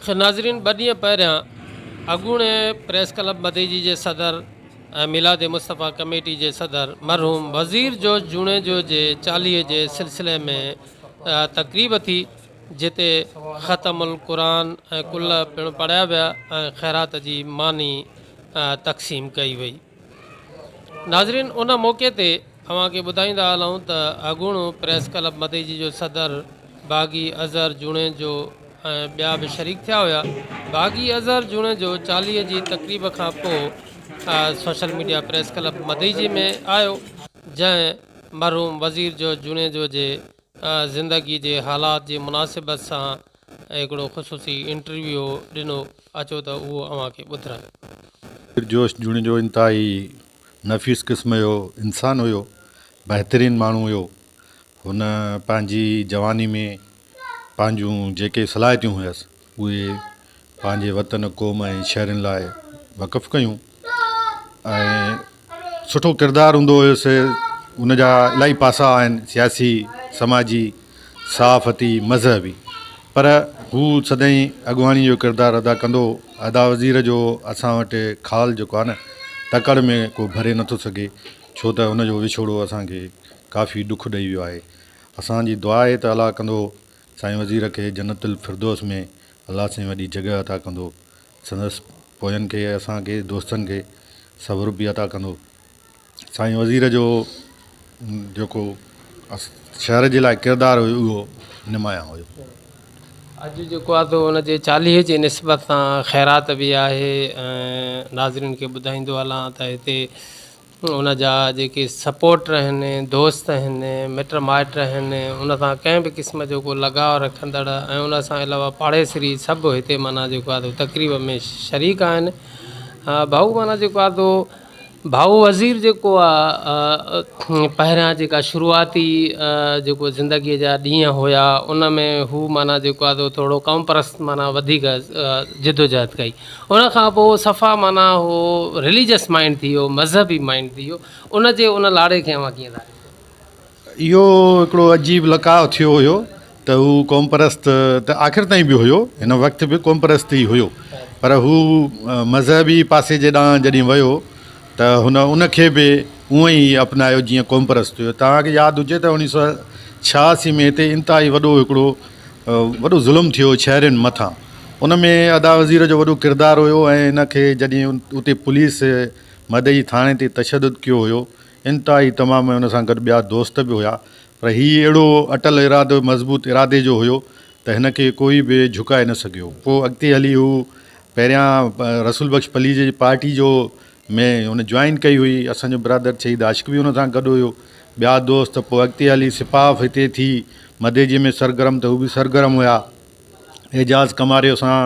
ناظرين ٻه ڏينهن پهريان اڳوڻي پريس ڪلب مديجي جي صدر ۽ ميلاد مصطفيٰ ڪميٽي جي صدر مرحوم وزير جوش جوڻيجو جي چاليهي جي سلسلي ۾ تقريب ٿي جتي ختم القرآن ۽ قل پڻ پڙهيا ويا ۽ خيرات جي ماني تقسيم ڪئي وئي. ناظرين ان موقعي تي اوهان کي ٻڌائيندا هلون ته اڳوڻو پريس ڪلب مديجي جو صدر باغي اظهر جوڻيجو ۽ ٻيا به شريڪ ٿيا هيا. باغي اظهر جوڻيجو چاليهي جي تقريب کان پوء social media press club Madeji ۾ آيو جنهن مرحوم وزير جو جوڻيجو جي زندگي جي حالات جي مناسبت سان هڪڙو خصوصي انٽرويو ڏنو اچو ته اهو اوهان کي ٻڌرايون. پرجوش جوڻيجو انتهائي نفيس قسم جو انسان هيو، بهترين ماڻهو هيو. هن پنهنجي جواني ۾ پنهنجون جيڪي صلاحيتون هيس اهي پنهنجي وطن، قوم ۽ شهرين لاء وقف ڪيون ۽ سٺو ڪردار هوندو هيس. ان جا الاهي پاسا آهن سياسي، سماجي، صحافتي، مذهبي پر هو سدائين اڳواڻي جو ڪردار ادا ڪندو هو. ادا وزير جو اسان وٽ خال جيڪو آهي نه تڪڙ ۾ ڪو ڀري نٿو سگهي ڇو ته ان جو وڇوڙو اسان کي ڪافي ڏک ڏئي ويو آهي. اسان جي دعا آهي ته الله ڪندو سائين وزير کي جنت الفردوس ۾ الله سائين وڏي جڳهه عطا ڪندو. سندس پوين کي اسان کي دوستن کي صبر به عطا ڪندو. سائين وزير جو جيڪو شهر جي لاء ڪردار هيو اهو نمايان هيو. اڄ جيڪو آهي سو ان جي چاليهي جي نسبت سان خيرات به آهي ۽ ناظرين کي ٻڌائيندو هلان ته هتي ان جا جيڪي سپورٽر آهن دوست آهن مٽ مائٽ آهن ان سان ڪنهن به قسم جو ڪو لڳاء رکندڙ ۽ ان سان علاوه پاڙيسري سڀ هتي معنيٰ جيڪو آهي سو تقريب ۾ شريڪ آهن ڀائو معنيٰ جيڪو آهي سو ڀائو وزير جيڪو آ پهريان جيڪا شروعاتي جيڪو زندگيء جا ڏينهن هيا ان ۾ هو معنيٰ جيڪو آ سو ٿورو قوم پرست معنيٰ وڌيڪ جدوجهد ڪئي ان کان پوء صفا معنيٰ هو رليجس مائنڊ ٿي ويو مذهبي مائنڊ ٿي ويو ان جي ان لاڙي کي اوهان ڪيئن ٿا ڏسو؟ اهو هڪڙو عجيب لقاء ٿيو هيو ته هو قومپرست ته آخر تائين به هيو هن وقت به قومپرست ئي هيو پر هو مذهبي پاسي جي ڏانهن جڏهن ويو ته هن ان کي به اونئن ئي اپنايو جيئن قومپرست هيو توهان کي ياد هجي ته اوڻيهه سو ڇهاسي ۾ هتي انتهائي وڏو هڪڙو وڏو ظلم ٿيو شهرين مٿان ان ۾ ادا وزير جو وڏو ڪردار هيو ۽ هن کي جڏهن اتي پوليس مدئي ٿاڻي تي تشدد ڪيو هيو انتهائي تمام ۽ ان سان گڏ ٻيا دوست به هيا پر هي اهڙو اٽل ارادو مضبوط ارادي جو هيو ته هن کي ڪوئي به جهڪائي نه سگهيو پوء اڳتي هلي هو پهريان رسول بخش پليجي جي پارٽي جو ۾ هن جوائن ڪئي هئي اسان جو برادر شهيد عاشق به هن سان گڏ هيو ٻيا دوست پوء اڳتي هلي سپاف هتي ٿي مديجي ۾ سرگرم ته هو به سرگرم هيا اعجاز ڪماريو سان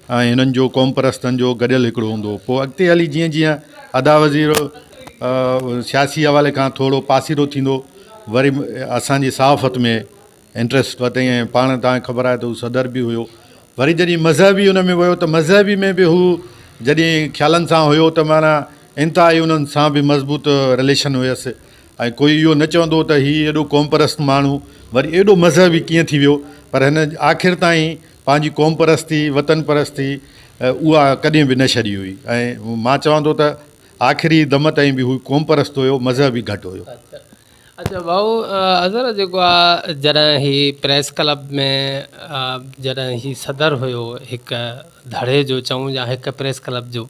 ۽ هنن جو قومپرستن جو گڏيل هڪڙو هوندو هو. پوء اڳتي هلي جيئن جيئن ادا وزير سياسي حوالي کان ٿورو پاسيرو ٿيندو وري اسان جي صحافت ۾ انٽرسٽ ورتائين ۽ پاڻ توهان کي خبر آهي ته هو صدر به هيو. وري جڏهن مذهبي ان ۾ ويو ته مذهبي ۾ به هو جڏهن خيالن سان هيو ته معنيٰ انتهائي انهن سان به مضبوط رليشن هيس ۽ ڪوئي اهو نه چوندو ته هي ايڏو قومپرست ماڻهو وري ايڏو مذهبي ڪيئن ٿي ويو پر هن آخر تائين پنهنجي قوم پرستي، وطن پرستي اها ڪڏهن به نه ڇڏي هئي ۽ مان چوان ٿو ته آخري دم تائين به هو قوم پرست هيو، مذهبي گهٽ هيو. اڇا ڀائو اظهر جيڪو آ جڏهن هي پريس ڪلب ۾ جڏهن هي صدر هيو هڪ ڌڙي جو چئون يا هڪ پريس ڪلب جو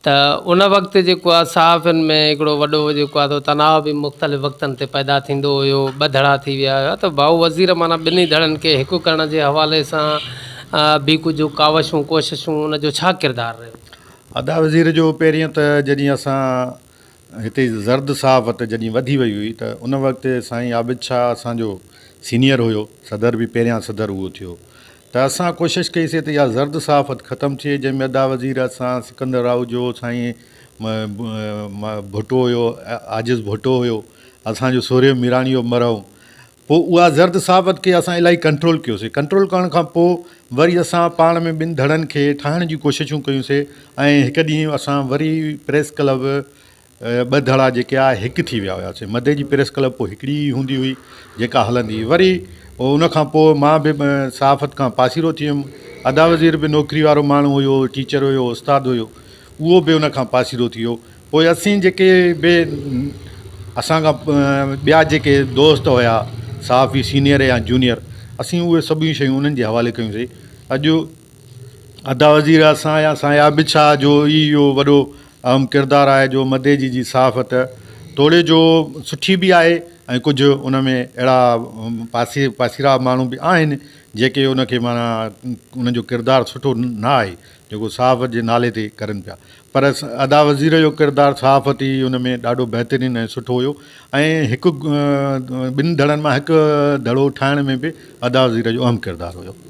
ته ان وقت جيڪو آهي صحافين ۾ هڪڙو وڏو جيڪو آهي سو تناء به مختلف وقتن تي پيدا ٿيندو هيو ٻه ڌڙا ٿي ويا هيا ته ڀائو وزير معنيٰ ٻنهي ڌڙن کي هڪ ڪرڻ جي حوالي سان به ڪجهه ڪاوشون ڪوششون ان جو ڇا ڪردار رهيو؟ ادا وزير جو پهرين ته جڏهن اسان هتي زرد صحافت جڏهن وڌي وئي هئي ته ان وقت سائين عابد شاهه اسان جو سينيئر هيو صدر به پهريان صدر اهو ٿيو ته اسان ڪوشش ڪئي سي ته اها زرد صحافت ختم ٿئي جنهن ۾ ادا وزير اسان سڪندر راهوجو سائين ڀٽو هيو عاجز ڀٽو هيو اسان جو سورهيه ميراڻي هيو مرحوم پوء اها زرد صحافت کي اسان الاهي ڪنٽرول ڪيو سي ڪنٽرول ڪرڻ کان پوء وري اسان پاڻ ۾ ٻن ڌڙن کي ٺاهڻ جون ڪوششون ڪيون سي ۽ هڪ ڏينهن اسان وري پريس ڪلب ٻه ڌڙا جيڪي آ هڪ ٿي ويا هياسين مدي جي پريس ڪلب پوء هڪڙي ئي هوندي هئي جيڪا هلندي هئي وري پوء ان کان پوء مان به صحافت کان پاسيرو ٿي ويم. ادا وزير به نوڪري وارو ماڻهو هيو، ٽيچر هيو، استاد هيو، اهو به ان کان پاسيرو ٿي ويو. پوء اسين جيڪي به اسان کان ٻيا جيڪي دوست هيا صحافي سينئر يا جونيئر اسين اهي سڀئي شيون انهن جي حوالي ڪيون سين. اڄ ادا وزير اسان يا سائين عابد شاهه جو ئي اهو وڏو اهم ڪردار آهي جو مديجي جي صحافت توڙي جو سٺي به آهي ۽ ڪجهه ان ۾ اهڙا پاسي پاسيرا ماڻهو به آهن جيڪي ان کي معنيٰ انهن جو ڪردار سٺو نه آهي جيڪو صحافت جي نالي تي ڪرن پيا پر ادا وزير جو ڪردار صحافتي ان ۾ ڏاڍو بهترين ۽ سٺو هيو ۽ هڪ ٻن ڌڙن مان هڪ ڌڙو ٺاهڻ ۾ به ادا وزير جو اهم ڪردار هيو.